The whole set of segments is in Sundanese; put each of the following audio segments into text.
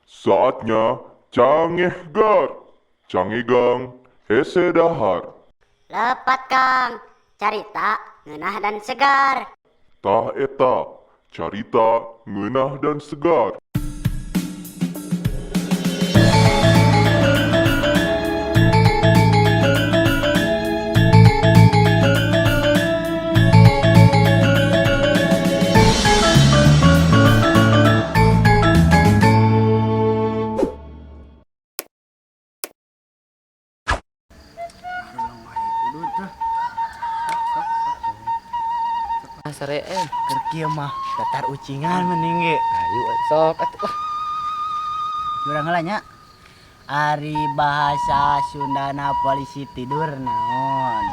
Saatnya cangehgar, cangegang, hese dahar. Lepat Kang, carita ngeunah dan segar. Tah eta, carita ngeunah dan segar. Sare eh. Keur kieu mah datar ucingan mending ge. Ayo sok atuh. Urang heula nya. Ari bahasa Sundana polisi tidur naon?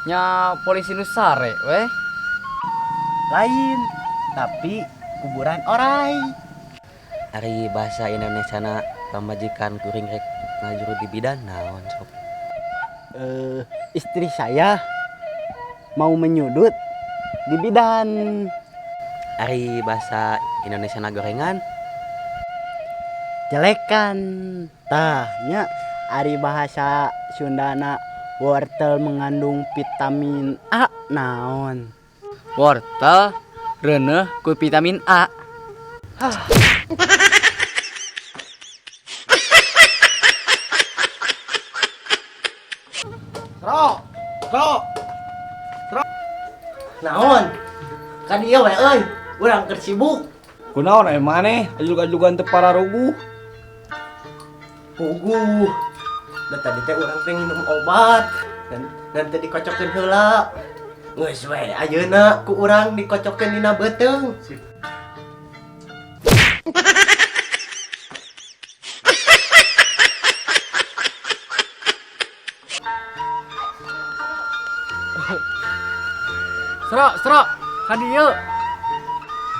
Nya polisi nu sare weh. Lain, tapi kuburan orai. Ari bahasa Indonesia na pamajikan kuring rek ngajuru di bidan naon sok? Istri saya mau menyudut di bidan. Ari bahasa Indonesia na gorengan? Jelekan. Tah nya ari bahasa Sundana wortel mengandung vitamin A naon? Wortel reuneuh ku vitamin A. Bro, bro, bro. Naon? Kan iya we euy, urang keur sibuk. Kunaon aya maneh ajug-ajugan teu pararuguh. Puguh. Da tadi teh urang teh nginum obat dan nanti dikocokeun heula. Geus we ayeuna ku urang dikocokeun dina beuteung. Sro, sro, ka dieu.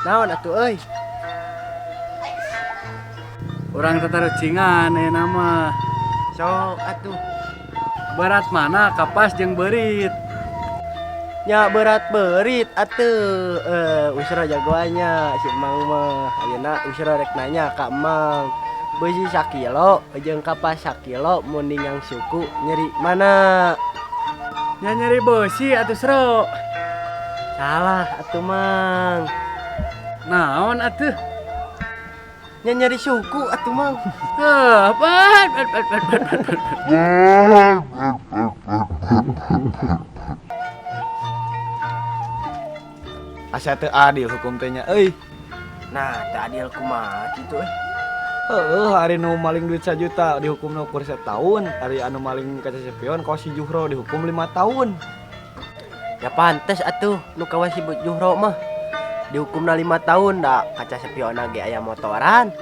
Naon atuh euy? Urang tatarucingan ayeuna mah. Sok atuh. Berat mana kapas jeung beurit? Nya berat beurit atuh. Usra jagoannya si Emang mah. Ayeuna Usra rek nanya ka Emang. Beusi sakilo jeung kapas sakilo mending yang suku nyeri mana? Nya nyeri beusi atuh Sro. Salah atuh Mang. Naon atuh? Nya nyeri suku atuh Mang. Heuh, bat bat bat bat bat bat. Asa teu adil hukum teh nya euy. Nah, teu adil kumaha kitu euy. Heueuh, ari nu maling duit 1 juta dihukumna ukur setahun, ari anu maling kaca spion kawas si Juhro dihukum 5 tahun. Ya pantes atuh nu kawas si Juhro mah dihukumna 5 tahun da kaca spionna ge aya motoran.